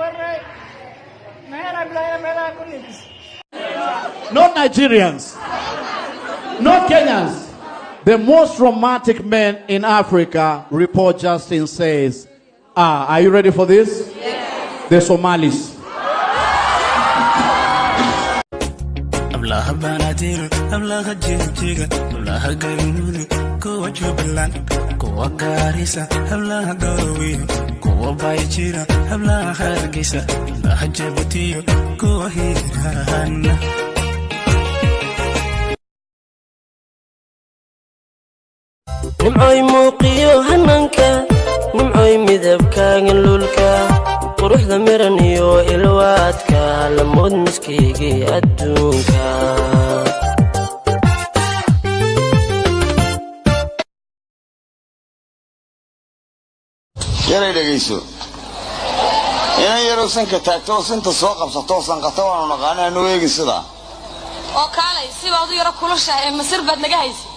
Weeraray meelaa bilaaya meelaha ku liibis. Not Nigerians, not Kenyans. The most romantic men in Africa, report Justin says, are you ready for this? Yes. The Somalis. Hablaha Banaadir, hablaha Jigjiga, hablaha Galmudug, kuwa Jubbaland, kuwa Gaarisa, hablaha Garowe, kuwa Bayjira, hablaha Hargeysa, hablaha Jabuutiyo, kuwa Hiiraan. Nimcoy muuqiyo hananka, nimcoy midabkaagan lulka, quruxda miran iyo ilwaadka, lamood miskaygii adduunka. Yaray, dhegayso, inan yarow sanka taagto oo sinta soo qabsato oo sanqata waanu naqaana, anu eegin sidaa. Oo kaalay, sibaad u yaro kulushahay ee masir baad naga haysay.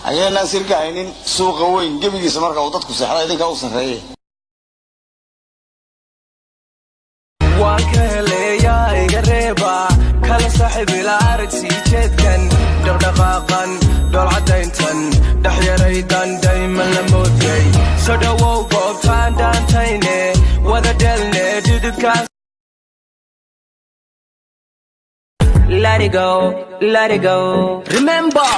Ayaanaan sirka haynin suuqa weyn gebigiisa marka uu dadku seexda idinkaa u sarreeye. Waan ka heleeyaa, iga reeba kala saaxiib ila arag sii jeedkan dhaqdhaqaaqan dhoolcadayntan dhexyaraydan dayman la moodiyay. Soo dhowow goobtaan dhaantayne wada dhelne dhididkaas. Let it go, let it go. Remember,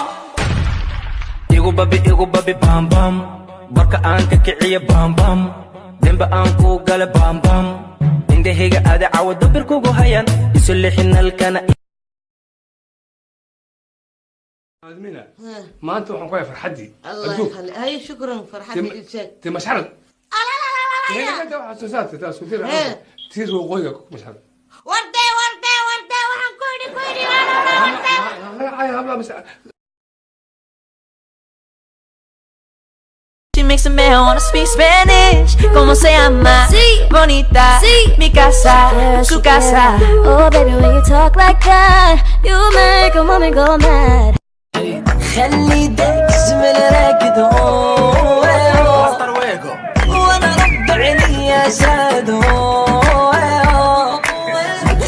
igu babi, igu babi, bam bam. Barka aan ka kiciya bam bam. Demba aan ku gala bam bam. Indhahayga aada cawa dabir kugu hayan. Isu lixinalkana. Aadmina, maanta waxaan ku hayaa farxaddii Allah adduunka. يخلي هاي، شكرا، فرحتي إيشك. Te mashxarad tii waqooyiga ku mashxarad. Wardee, wardee, wardee, waxaan ku idhi, ku idhi, wardee. She makes a man wanna speak Spanish. ¿Cómo se llama? Sí. Bonita. Sí. Mi casa, su casa. Oh, baby, when you talk like that, you make a woman go mad. خلي داك الزمن راكد وانا رب عيني زاد،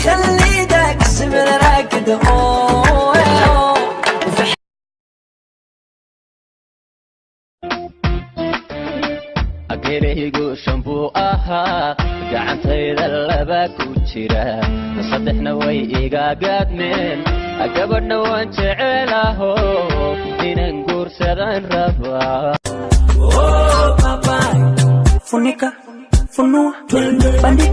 خلي داك الزمن راكد. Ageeraygu shan buu ahaa, gacantayda laba ku jira, saddexna way iga gaadmeen. Gabadhna waan jecelaho, inaan guursadaan rabaa. Funika, funua, bandika.